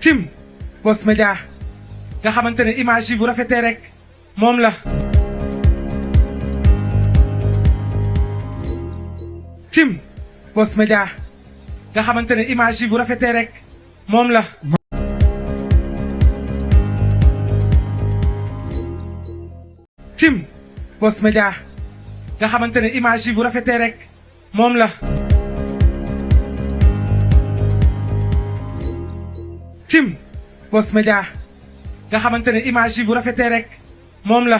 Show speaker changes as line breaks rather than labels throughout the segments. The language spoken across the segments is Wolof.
Tim Boss Media nga xamante ne image yi bu rafetee rek moom la. Tim Boss Media nga xamante ne image yi bu rafetee rek moom la. Tim Boss Media nga xamante ne image yi bu rafetee rek moom la. Tim Boss Media nga xamante ne image yi bu rafetee rek moom la.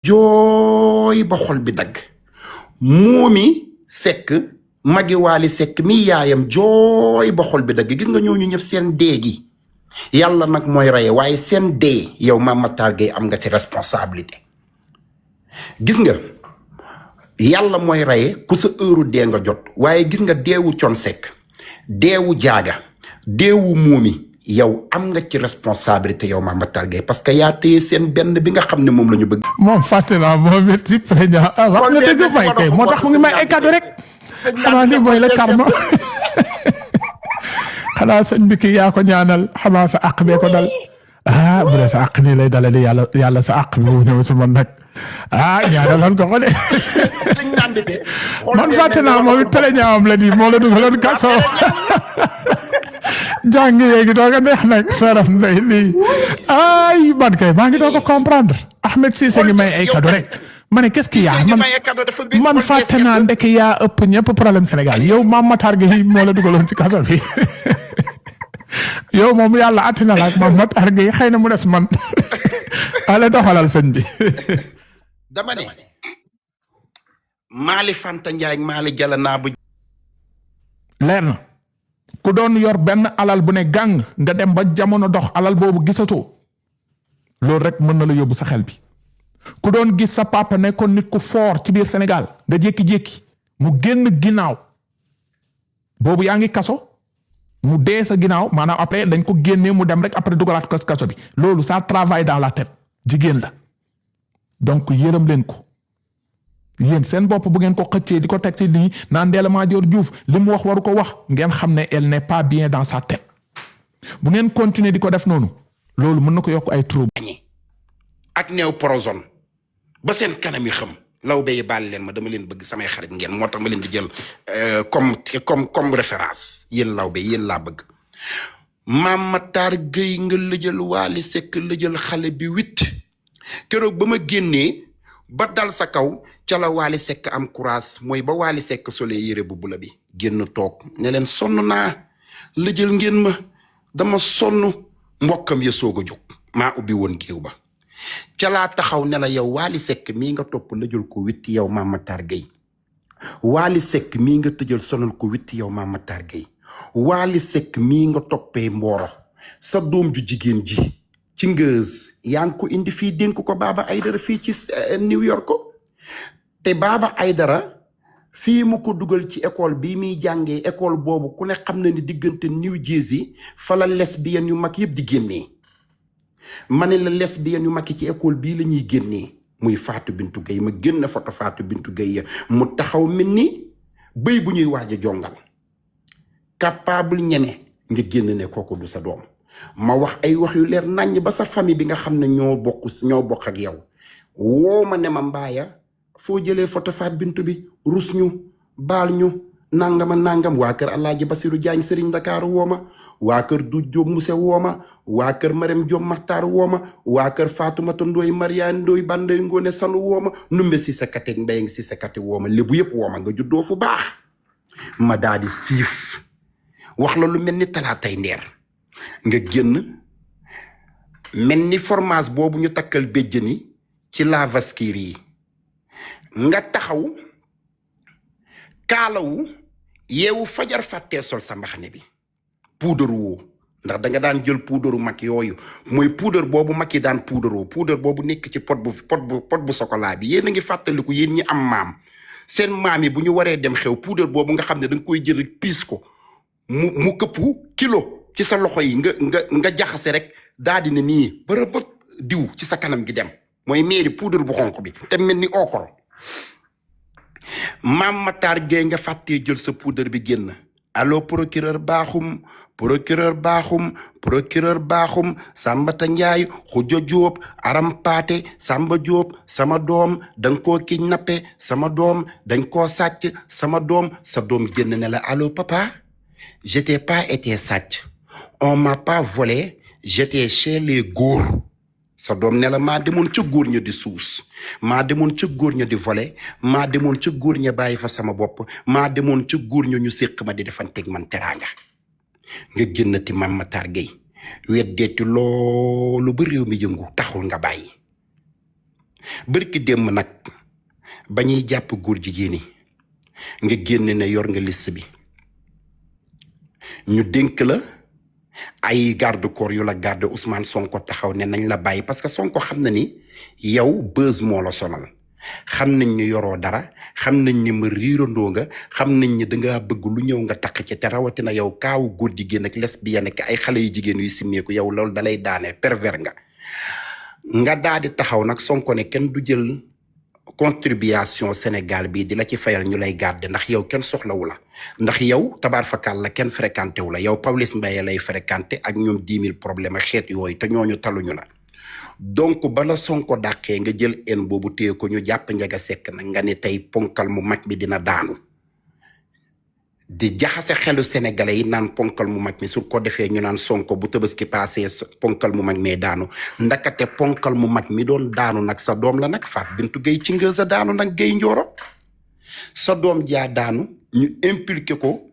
jooy ba xol bi dagg Momy Seck magi Wally Seck mi yaayam jooy ba xol bi dagg gis nga ñooñu ñëpp seen dee gi yàlla nag mooy reye waaye seen dee yow Mame Matar Gueye am nga ci responsabilité gis nga yàlla mooy reye ku sa heure dee nga jot waaye gis nga deewu Thione Seck deewu Diaga deewu Momy yow am nga ci responsabilité yow Mame Matar Gueye parce que yaa téye seen benn bi nga xam ne moom la ñu bëgg.
moom fàtte naa moom it si président wax nga dëgg may kay moo tax mu ngi may ay cadeau rek xanaa li mooy la karma xanaa sëñ bi kii yaa ko ñaanal xanaa sa àq bee ko dal bu dee sa àq nii lay dalal yàlla sa àq bi mu ñëw si man nag ñaanaloon ko de man fàtte naa moom it président la di moo la dugaloon kaso jàng yeegi doog a neex nag saraf ndey lii man kay maa ngi doog a comprendre Ahmed Cissé ngi may ay cadeau rek ma ne qu'est-ce qu'il y a man fàtte naa ndek yaa ëpp ñëpp problème Sénégal yow Mame Matar Gueye moo la dugaloon ci kaso bi yow moom yàlla attina la ak Mame Matar Gueye xëy na mu des man ale doxalal sëñ bi
dama ne Mali Fanta Ndiaye Mali jala naa bu
leer na ku doon yor benn alal bu ne gàng nga dem ba jamono dox alal boobu gisatoo loolu rek mën na la yóbbu sa xel bi ku doon gis sa papa nekkoon nit ku fort ci biir Sénégal nga jékki-jékki mu génn ginnaaw boobu yaa ngi kaso mu dee sa ginnaaw maanaam après dañ ko génnee mu dem rek après dugalaat ko kaso bi loolu ça travaille dans la tête jigéen la donc yërëm leen ko yéen seen bopp bu ngeen ko xëccee di ko teg ci nii naan Ndella Madior Diouf li mu wax waru ko wax ngeen xam ne elle n'est pas bien dans sa tête bu ngeen continuer di ko def noonu loolu mën na ko yokk ay trouble
ak néew prozone ba seen kanam yi xam law bay baal leen ma dama leen bëgg samay xarit ngeen moo tax ma leen di jël comme référence yéen law bay yéen laa bëgg Mame Matar Gueye nga lëjal Wally Seck lëjal xale bi 8 keroog ba ma génnee ba dal sa kaw ca la Wally Seck am courage mooy ba Wally Seck solee yére bu bula bi génn toog ne leen sonn naa lëjal ngeen ma dama sonn mbokkam ya soog a jóg maa ubbi woon géew ba ca laa taxaw ne la yow Wally Seck mii nga topp lëjal ko 8 yow Mame Matar Gueye Wally Seck mii nga tëjal sonal ko 8 yow Mame Matar Gueye Wally Seck mii nga toppee mbooro sa doom ju jigéen ji ci ngëz yaa ngi ko indi fii dénk ko Baba Aydara fii ci New York te Baba Aydara fii mu ko dugal ci école bii muy jàngee école boobu ku ne xam na ni diggante New Jersey fa la lesbiennes yu mag yëpp di génnee ma ne la lesbiennes yu mag yi ci école bii la ñuy génnee muy Fatou Bintou Gueye ma génn photo Fatou Bintou Gueye mu taxaw mel ni bëy bu ñuy waaj a jongal capable ñeme nga génn ne kooku du sa doom ma wax ay wax yu leer naññ ba sa famille bi nga xam ne ñoo bokk ak yow woo ma ne ma mbaaya foo jëlee photo Fatou Bintou bi rus ñu baal ñu nangama nangam waa kër Alaaji Basiru Jaañ Sëriñ Dakar wooma waa kër du Jóob Muse wooma waa kër Marème Jóob Maxtaar wooma waa kër Faatumata Ndooy Mariane Ndooy Banday Ngoone Salu wooma numbe si sa kateeg mbéyeng si sa kate wooma lébu yëpp wooma nga juddoo fu baax ma daal di siif wax la lu mel ni talaatay ndeer nga génn mel ni fromage boobu ñu takkal béjjëni ci lavaskir yi nga taxaw kaalawu yeewu fajar fàttee sol sa mbaxane bi puudar woo ndax da nga daan jël puudaru mag yooyu mooy puudar boobu mag yi daan puudaroo puudar boobu nekk ci pot bu chocolat bi yéen a ngi fàttaliku yéen ñi am maam seen maam yi bu ñu waree dem xew puudar boobu nga xam ne da nga koy jël rek piis ko mu këppu kilo ci sa loxo yi nga jaxase rek daal di ne nii bërëb diw ci sa kanam gi dem mooy meeri poudre bu xonq bi te mel ni okoro Mame Matar Gueye nga fàttee jël sa poudre bi génn allo procureur baaxum procureur baaxum Sambata Njaay Xuja Jóob Aram Paate Samba Jóob sama doom danga koo kidnappé sama doom dañ koo sàcc sama doom sa doom génn ne la allo papa j'étais pas été sàcc on m'a pas volé j'étais chez les góor sa doom ne la maa demoon ca góor ña di suus maa demoon ca góor ña di volé maa demoon ca góor ña bàyyi fa sama bopp maa demoon ca góor ña ñu séq ma di defanteeg man teraanga nga génnati Mame Matar Gueye weddeeti loolu ba réew mi yëngu taxul nga bàyyi bërki démb nag ba ñuy jàpp góor jigéen yi nga génn ne yor nga liste bi ñu dénk la ay garde corps yu la garde Ousmane Sonko taxaw ne nañ la bàyyi parce que Sonko xam na ni yow buzz moo la sonal xam nañ ni yoroo dara xam nañ ni ma riirandoo nga xam nañ ni dangaa bëgg lu ñëw nga takk ci te rawatina yow kaawu góor jigéen ak lesbienne ak ay xale yu jigéen yu simmeeku yow loolu dalay daane pervers nga daal di taxaw nag Sonko ne kenn du jël contribution Sénégal bi di la ci fayal ñu lay garder ndax yow kenn soxlawu la ndax yow tabaar fakal la kenn fréquenté wu la yow Pawlish Mbaye lay fréquenté ak ñoom 10 000 problème ak xeet yooyu te ñooñu taluñu la donc bala Sonko dàqee nga jël en boobu téye ko ñu jàpp Njaga Sekk nag nga ne tey ponkal mu mag mi dina daanu di jaxase xelu sénégalais yi naan ponkal mu mag mi su ko defee ñu naan Sonko bu Tabaski passé ponkal mu mag mee daanu ndakate ponkal mu mag mi doon daanu nag sa doom la nag Faat Bintou Gueye ci nga sa daanu nag Gueye Ndioro sa doom jaa daanu ñu impliqué ko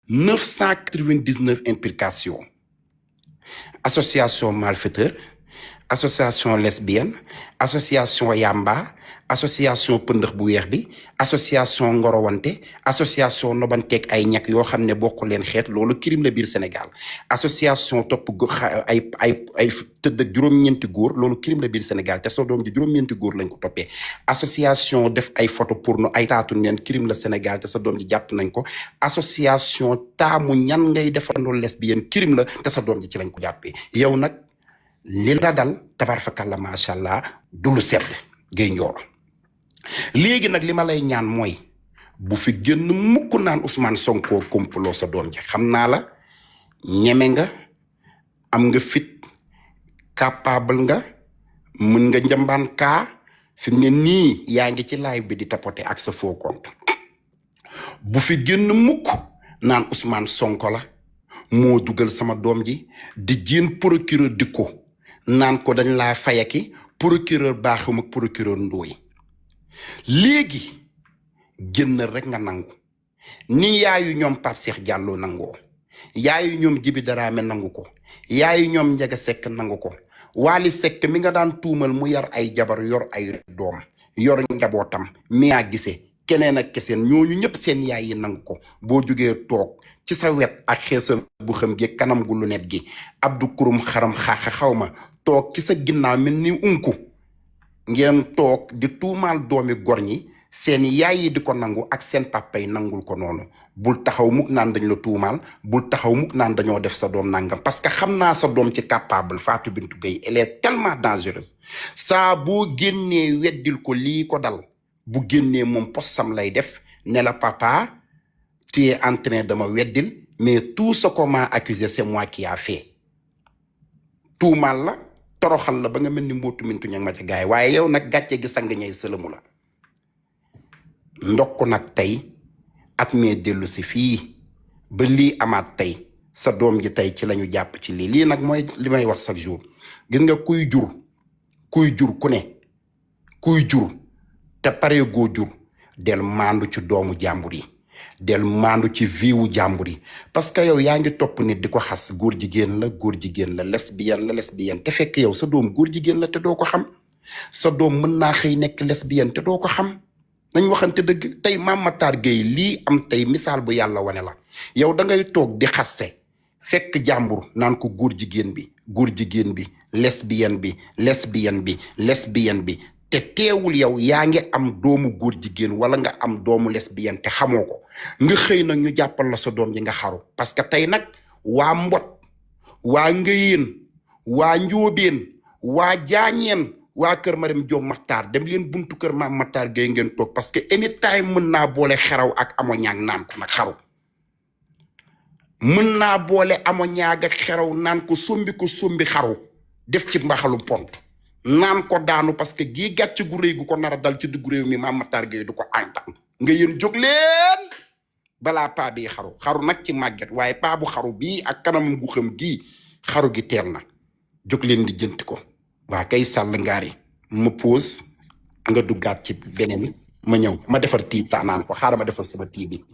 999 implication association malfaiteur association lesbienne association yamba association pëndëx bu weex bi association ngorowante association nobanteeg ay ñak yoo xam ne bokk leen xeet loolu crime la biir Sénégal association topp ay tëdd ak juróom-ñeenti góor loolu crime la biir Sénégal te soo doom ji juróom-ñeenti góor lañ ko toppee association def ay photo porno ay taatu neen crime la Sénégal te sa doom ji jàpp nañ ko association taamu ñan ngay defandoo lesbienne crime la te sa doom ji ci lañ ko jàppee yow nag li la dal tabarfakalla macha allah du lu sedd Gueye Ndioro léegi nag li ma lay ñaan mooy bu fi génn mukk naan Ousmane Sonko complot sa doom ji xam naa la ñeme nga am nga fit capable nga mën nga njambaan kaa fi mu ne nii yaa ngi ci live bi di tapoter ak sa faux compte bu fi génn mukk naan Ousmane Sonko la moo dugal sama doom ji di jiin procureur di ko naan ko dañ laa fayaki procureur baaxum ak procureur ndooy léegi génn rek nga nangu ni yaayu ñoom Pape Cheikh Diallo nangoo yaayu ñoom Djibi Dramé nangu ko yaayu ñoom Njaga Sekk nangu ko Wally Seck mi nga daan tuumal mu yar ay jabar yor ay doom yor njabootam Mia Guissé keneen ak keseen ñooñu ñëpp seen yaay yi nangu ko boo jógee toog ci sa wet ak xeesal bu xam gi kanam gu lu net gi Abdou Kurum xaram xaaxa xaw ma toog ci sa ginnaaw mel ni unku ngeen toog di tuumaal doomi gor ñi seen yaay yi di ko nangu ak seen papa yi nangul ko noonu bul taxaw mukk naan dañ la tuumaal bul taxaw mukk naan dañoo def sa doom nangam parce que xam naa sa doom ci capable Fatou Bintou Gueye elle est tellement dangereuse saa boo génnee weddil ko lii ko dal bu génnee moom posam lay def ne la papa tu es en train de ma weddil mais tout ce qu'on m'a accusé c'est moi qui a fait tuumaal la toroxal la ba nga mel ni mbootu mintu ñag ma ca gaay waaye yow nag gàcce gi sang ñay sëlëmu la ndokk nag tey at mee dellu si fii ba lii amaat tey sa doom ji tey ci lañu jàpp ci lii nag mooy li may wax chaque jour gis nga kuy jur ku ne kuy jur te pare goo jur del maandu ci doomu jàmbur yi del maandu ci viwu jàmbur yi parce que yow yaa ngi topp nit di ko xas góor jigéen la lesbienne te fekk yow sa doom góor jigéen la te doo ko xam sa doom mën naa xëy nekk lesbienne te doo ko xam nañ waxante dëgg tey Mame Matar Gueye lii am tey misaal bu yàlla wane la yow da ngay toog di xaste fekk jàmbur naan ko góor jigéen bi lesbienne bi te teewul yow yaa ngi am doomu góor jigéen wala nga am doomu lesbienne te xamoo ko nga xëy nag ñu jàppal la sa doom ji nga xaru parce que tey nag waa mbot waa ngëyeen waa njóobeen waa jaañeen waa kër Marème Diop Makhtar dem leen buntu kër Maam Makhtar Gueye ngeen toog parce que anytime mën naa boole xeraw ak amoñaag naan ko nag xaru mën naa boole amoñaag ak xeraw naan ko sombi xaru def ci mbaxalu pont naan ko daanu parce que gii gàcce gu réy gu ko nar a dal ci diggu réew mi Maam Makhtar Gueye du ko antan nga yéen jóg leen balaa paa bii xaru nag ci màgget waaye paa bu xaru bii ak kanamam gu xam gii xaru gi teel na jóg leen di jënti ko waa kay sàll ngaari ma pause nga duggaat ci beneen ma ñëw ma defar tii taanaan ko xaaral ma defar sama tii bi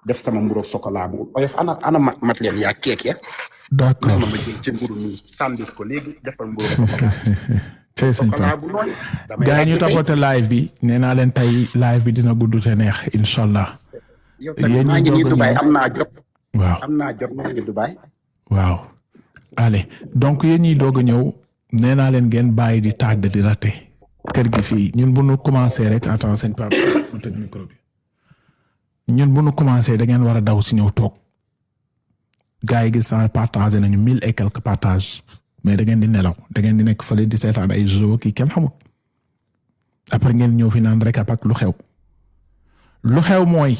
def sama mburu chocolat bu oyof ana mat leen yaa keek ya
d'accord
ma jël ci mburu mi sandis ko léegi defar mburu chocolat
cey sëñ
chocolat
Pape
bu nooy
gars yi ñu tapote live bi nee naa leen tey live bi dina gudd te neex incha allah
yow tamit maa ngi nii Dubaay am naa jot
waaw
maa ngi Dubaay
waaw allez donc yéen ñiy doog a ñëw nee naa leen ngeen bàyyi di tàgg di raté kër gi fii ñun bu nu commencé rek attends sëñ Pape mu tëj micro bi ñun bu nu commencé da ngeen war a daw si ñëw toog gars yi gis naa partagé nañu 1000 et quelques partages mais da ngeen di nelaw da ngeen di nekk fële di seetaan ay jeux kii kenn xamul après ngeen ñëw fi naan rek ak lu xew mooy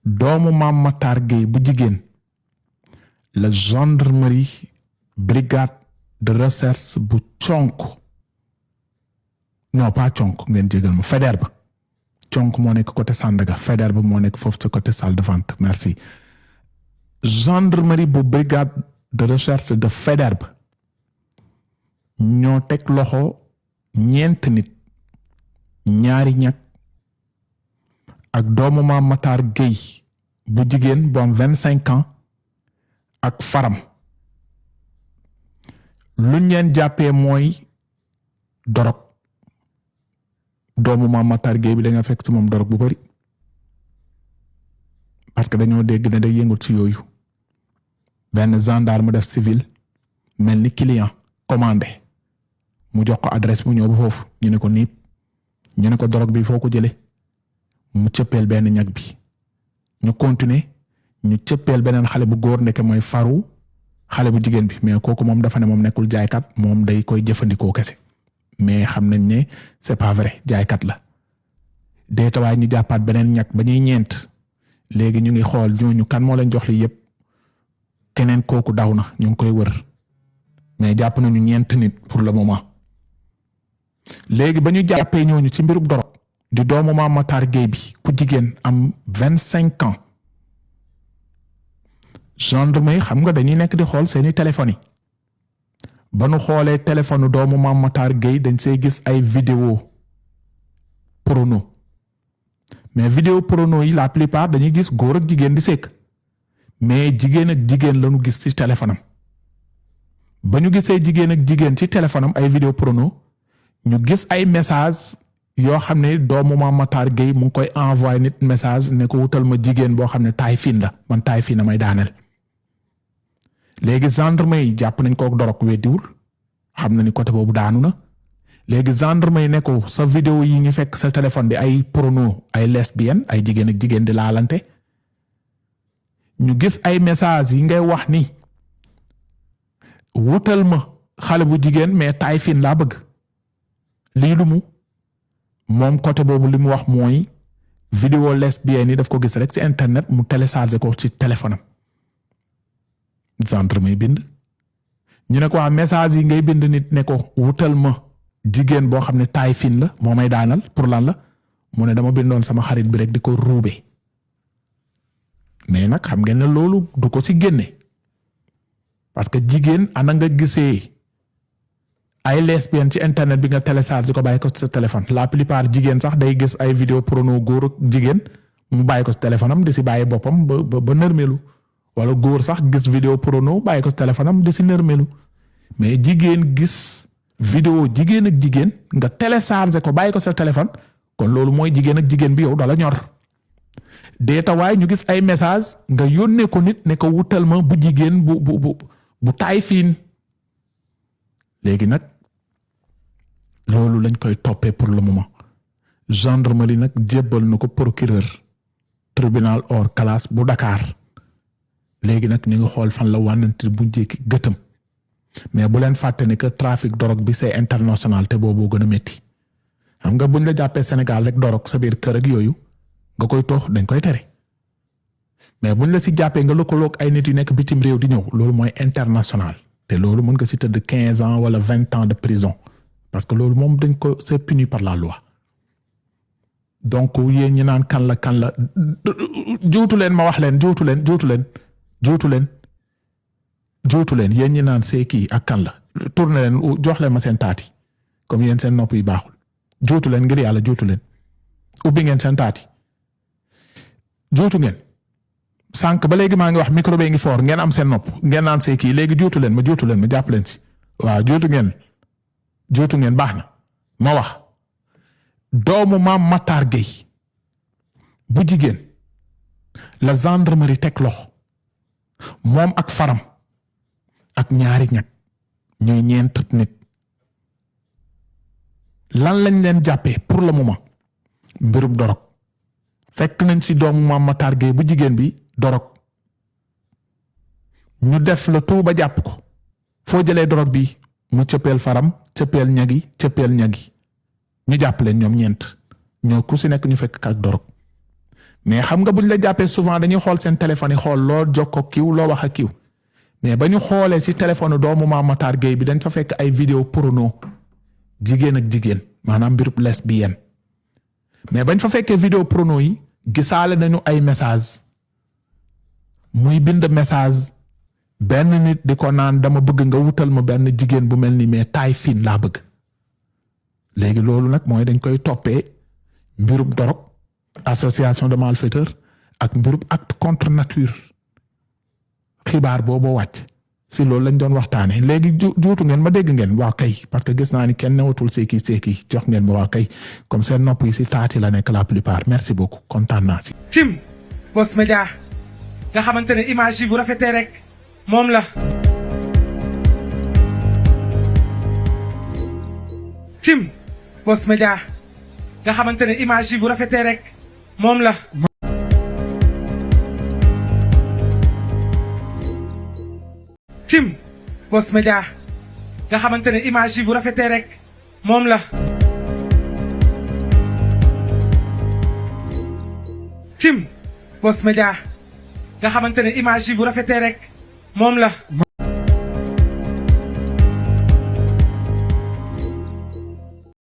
doomu Maam Makhtar Gueye bu jigéen la gendarmerie brigade de recherche bu conk non pas conk ngeen jégal ma Faidherbe ba conk moo nekk côté Sandaga Faidherbe ba moo nekk foofu ca côté salle de vente merci gendarmerie bu brigade de recherche de Faidherbe ba ñoo teg loxo ñeent nit ñaari ñag ak doomu Maam Makhtar Gueye bu jigéen bu am 25 ans ak faram luñ leen jàppee mooy dorog doomu Maam Makhtar Gueye bi da nga fekk ci moom dorog bu bari parce que dañoo dégg ne day yëngut ci yooyu benn gendarme def civil mel ni client commandé mu jox ko adresse mu ñëw ba foofu ñu ne ko niip ñu ne ko dorog bi foo ko jële mu cëppeel benn ñag bi ñu continuer ñu cëppeel beneen xale bu góor ndeke mooy faru xale bu jigéen bi mais kooku moom dafa ne moom nekkul jaaykat moom day koy jëfandikoo kese mais xam nañ ne c'est pas vrai jaaykat la deetawaay ñu jàppaat beneen ñag ba ñuy ñeent léegi ñu ngi xool ñooñu kan moo leen jox li yépp keneen kooku daw na ñu ngi koy wër mais jàpp nañu ñeent nit pour le moment léegi ba ñu jàppee ñooñu ci mbirub dorog di doomu Maam Makhtar Gueye bi ku jigéen am 25 ans gendarme yi xam nga dañuy nekk di xool seeni téléphone yi ba nu xoolee téléphone doomu Maam Makhtar Gueye dañ see gis ay vidéo porno mais vidéo porno yi la plupart dañuy gis góor ak jigéen di sekk mais jigéen ak jigéen lañu gis ci téléphone am ba ñu gisee jigéen ak jigéen ci téléphone am ay vidéo porno ñu gis ay message yoo xam ne doomu Maam Makhtar Gueye mu ngi koy envoyé nit message ne ko wutal ma jigéen boo xam ne taay fiin la man taay fiin may daaneel léegi gendarme yi jàpp nañ ko dorog weddiwul xam na ni côté boobu daanu na léegi gendarme yi ne ko sa vidéo yi ñu fekk sa téléphone di ay porno ay lesbienne ay jigéen ak jigéen di laalante ñu gis ay message yi ngay wax ni wutal ma xale bu jigéen mais taay fiin laa bëgg lii lu mu moom côté boobu li mu wax mooy vidéo lesbienne yi daf ko gis rek ci internet mu téléchargé ko ci téléphone am gendarme yi bind ñu ne ko waa message yi ngay bind nit ne ko wutal ma jigéen boo xam ne taay fin la moo may daanal pour lan la mu ne dama bindoon sama xarit bi rek di ko ruube mais nag xam ngeen ne loolu du ko ci génne parce que jigéen ana nga gisee ay lesbienne ci internet bi nga télécharge ko bàyyi ko ci sa téléphone la plupart jigéen sax day gis ay vidéo porno góor ak jigéen mu bàyyi ko ci téléphone am di ci bàyyi boppam ba nërmelu wala góor sax gis vidéo porno bàyyi ko ci téléphone am di ci nërmelu mais jigéen gis vidéo jigéen ak jigéen nga télécharge ko bàyyi ko sa téléphone kon loolu mooy jigéen ak jigéen bi yow dala ñor deetawaay ñu gis ay message nga yónnee ko nit ne ko wutal ma bu jigéen bu taay fiin léegi nag loolu lañ koy toppee pour le moment gendarmerie nag jébbal na ko procureur tribunal hors classe bu Dakar léegi nag ñu ngi xool fan la wànnante bu njëkki gëtëm mais bu leen fàtte ni que trafic drogue bi c'est international te booboo gën a métti xam nga buñ la jàppee Sénégal rek drogue sa biir kër ak yooyu nga koy toox dañ koy tere mais buñ la si jàppee nga lëkkaloog ay nit yu nekk bitim réew di ñëw loolu mooy international te loolu mën nga si tëdd 15 ans wala 20 ans de prison parce que loolu moom dañ ko c'est puni par la loi donc yéen ñi naan kan la juutu leen ma wax leen juutu leen yéen ñi naan c'est kii ak kan la tourné leen jox leen ma seen taati comme yéen seen nopp yi baaxul juutu leen ngir yàlla juutu leen ubbi ngeen seen taati juutu ngeen sànq ba léegi maa ngi wax micro bee ngi fort ngeen am seen nopp ngeen naan c'est kii léegi juutu leen ma jàpp leen si waaw juutu ngeen baax na ma wax doomu maam Matar Gueye bu jigéen la gendarmerie teg loxo moom ak faram ak ñaari ñag ñuy ñeent nit lan lañ leen jàppee pour le moment mbirub dorog fekk nañ ci doomu maam Matar Gueye bu jigéen bi dorog ñu def la tout ba jàpp ko foo jëlee dorog bi mu cëppeel faram cëppeel ñagi ñu jàpp leen ñoom ñeent ñoo ku si nekk ñu fekk ak dorog mais xam nga buñ la jàppee souvent dañuy xool seen téléphone yi xool loo jokkoo kiw loo wax ak kiw mais ba ñu xoolee si téléphone doomu maam Matar Gueye bi dañ fa fekk ay vidéo porno jigéen ak jigéen maanaam mbirub lesbienne mais bañ fa fekkee vidéo porno yi gisaale nañu ay message muy bind message benn nit di ko naan dama bëgg nga wutal ma benn jigéen bu mel ni mais taille fine laa bëgg léegi loolu nag mooy dañ koy toppee mbirub dorog association de malfaiteurs ak mbirub acte contre nature xibaar boobu wàcc si loolu lañ doon waxtaane léegi juutu ngeen ma dégg ngeen waa kay parce que gis naa ni kenn newatul seeki jox ngeen ma waa kay comme seen nopp yi si taati la nekk la plupart merci beaucoup kontaan naa si.
Tim Boss Media nga xamante ne image yi bu rafetee rek moom la. Tim Boss Media nga xamante ne image yi bu rafetee rek moom la. Tim Boss Media nga xamante ne image yi bu rafetee rek moom la. Tim Boss Media nga xamante ne image yi bu rafetee rek moom la.